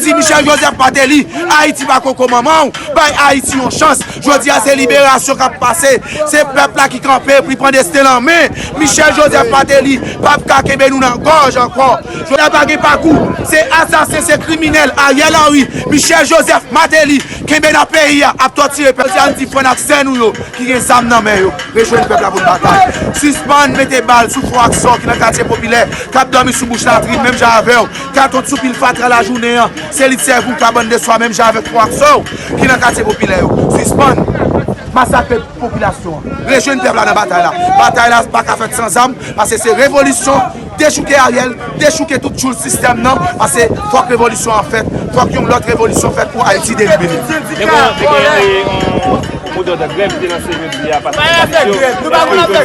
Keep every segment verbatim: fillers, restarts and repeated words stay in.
Si Michel Joseph Martelly, Ayiti pa koko manman w, bay Ayiti yon chans. Jodi a se liberasyon k ap pase. Se pèp la ki kanpe pou li pran desten l an men. Michel Joseph Martelly p ap ka kenbe nou nan gòj ankò. Jodi a pa gen pakou. Se asasen, se kriminèl. Ariel Henry, Michel Joseph Martelly, kenbe nan peyi a, ap tòtire pèp. Jodi a n di frè n ak sè nou yo ki gen zam nan men yo, rejwenn pèp la pou n batay. Sispann mete bal sou Fo ak Sò ki nan katye popilè, k ap dòmi sou bouch latrin menm jan avè w. Katon sou pil fatra lajounen an, se li k sèvi w kabann de swa menm jan avèk Fo ak Sò ki nan katye popilè yo. Sispann masakre popilasyon an. Rejwenn pèp la nan batay la. Batay la pa ka fèt san zam, paske se revolisyon, dechouke Ariel, dechouke tout tchoul sistèm nan, paske fòk revolisyon an fèt, fòk yon lòt revolisyon fèt pou Ayiti delibere. Te gen, te gen, e, yon modè de grèv ki te lanse jodi a, paske nou pa nan grèv, nou pa nan grèv,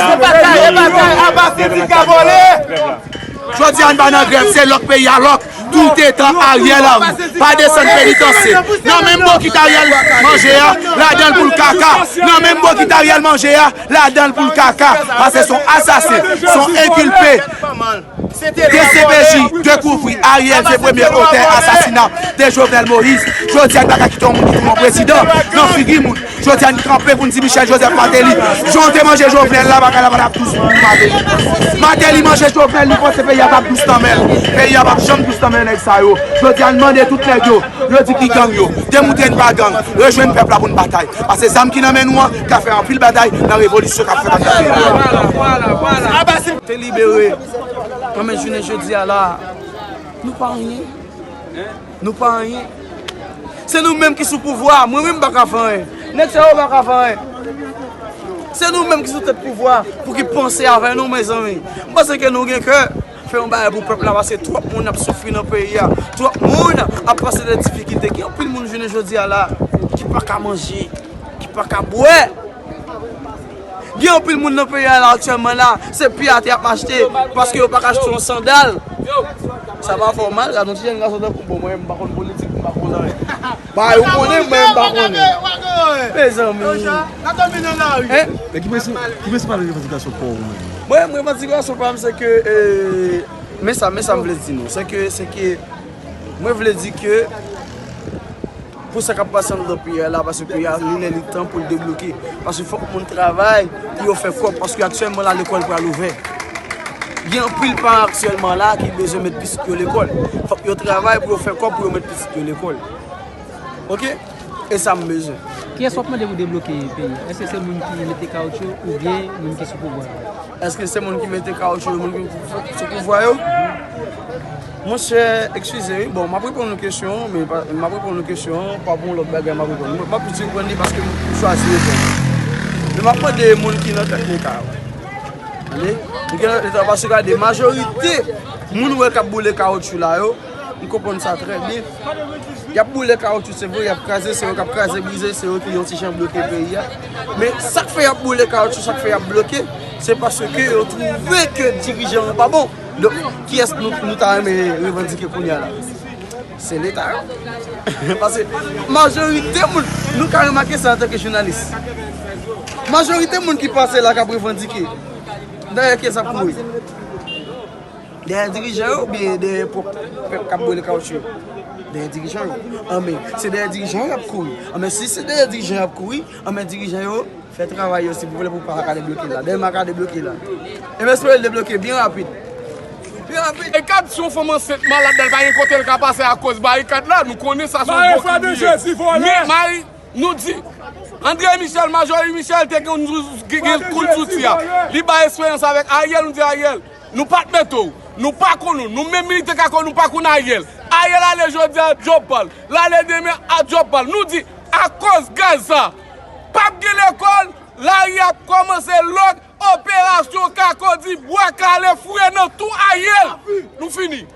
nou pa nan grèv. Jodi a n pa nan grèv, se lòk peyi a lòk. Touletan Ariel Henry pa desann penitansye. Nan menm bokit Ariel manje a, ladan l pou l kaka. Nan menm bokit Ariel manje a, ladan l pou l kaka. Paske se yon asasen, se yon enkilpe. D C P J dekouvri Ariel se premye otè asasina de Jovenel Moïse. Jodi a, n pa ka kite yon moun ki touye yon prezidan nan figi moun. Jodi a, n kanpe pou n di Michel Joseph Martelly, jan w te manje Jovenel la, bagay la pa t ap dous pou Martelly. Martelly manje Jovenel, li panse peyi a p ap dous nan men l. Peyi a p ap janm dous nan men nèg sa yo. Jodi a, n mande tout nèg yo, yo di ki gang yo. Demontre n pa gang. Rejwenn pèp la pou n batay. Paske zam ki nan men nou an ka fè anpil batay nan revolisyon k ap fèt anndan peyi a. Te libere. Anmè jounen jodi a la, nou pa anyen. Nou pa anyen. Se nou menm ki sou pouvwa. Mwen menm m pa ka fè anyen. Nèg sa yo pa ka fè anyen. Se nou menm ki sou tèt pouvwa pou ki panse avè nou, mezanmi. M panse ke nou gen kè fè yon bagay pou pèp la, paske twòp moun ap soufri nan peyi a. Twòp moun ap pase de difikilte. Gen anpil moun jounen jodi a la ki pa ka manje, ki pa ka bwè. Gen anpil moun nan peyi a la aktyèlman la, se pye atè y ap achte, paske yo pa ka achte yon sandal. Sa pa fè w mal, gade yon ti jèn gason tankou m, bon, mwen, m pa konn politik, m pa konn anyen. Bagay ou konnen, mwen, m pa konnen. Mezanmi. Hein? Men ki prensipal, ki prensipal revandikasyon pa w menm? Mwen, revandikasyon pa m, se ke, eh, men sa, men sa m vle di nou, se ke, se ke, mwen vle di ke, pou sa k ap pase anndan peyi a la, paske peyi a, li lè li tan pou l debloke. Paske fòk moun travay pou yo fè kòb, paske aktyèlman la, lekòl pral ouvè. Gen anpil paran aktyèlman la ki bezwen met pitit yo lekòl. Fòk yo travay pou yo fè kòb pou yo met pitit yo lekòl. Oke? E sa m bezwen. Kiyès w ap mande pou debloke peyi a? Èske se moun ki mete kawotchou oubyen moun ki sou pouvwa a? Èske se moun ki mete kawotchou, moun ki sou pouvwa yo? Monchè, eskize wi, bon, m ap reponn nou kesyon an, men pa, m ap reponn nou kesyon an, pa pou yon lòt bagay m ap reponn. M ap piti reponn li paske m chwazi reponn. Men m ap mande moun ki nan tèt Leta yo. Tande? Moun ki nan tèt Leta yo, paske gade, majorite moun ou wè k ap boule kawotchou la yo, m konprann sa trè byen. Y ap boule kawotchou, se vre, y ap kraze, se yo k ap kraze, brize, se yo ki yon ti jan bloke peyi a. Men sa k fè y ap boule kawotchou, sa k fè y ap bloke, se paske yo twouve ke dirijan an pa bon. Donk, kiyès nou, nou ta renmen revandike kounye a la? Se Leta yo. Paske majorite moun, nou ka remake sa antanke jounalis. Majorite moun ki pase la k ap revandike, dèyè kiyès y ap kouri? Dèyè dirijan yo oubyen dèyè pwòp pèp k ap boule kawotchou yo? Dèyè dirijan yo. Anben, se dèyè dirijan yo y ap kouri. Anben, si se dèyè dirijan yo y ap kouri, anben, dirijan yo, fè travay yo, silvouplè, pou pa ka debloke la. Dèyè m pa ka debloke la. E m espere l debloke byen rapid. Byen rapid. E gad si yon fanm ansent malad la, l pa gen kote l ka pase akoz barikad la, nou konnen sa se yon gwo krim li ye. Men, Mari, nou di, André Michel, Majorie Michel te gen, gen, gen kout zouti a. Li bay esperyans avèk Ariel, nou di Ariel, nou pa t mete w, nou pa konn ou, nou menm militè Kako, nou pa konn Ariel. Ariel ale jodi a Job Paul, l ale demen a Job Paul. Nou di, akoz gaz sa, p ap gen lekòl, lari ap kòmanse lòk, operasyon Kako di bwa kale foure nan tou Ariel. Nou fini.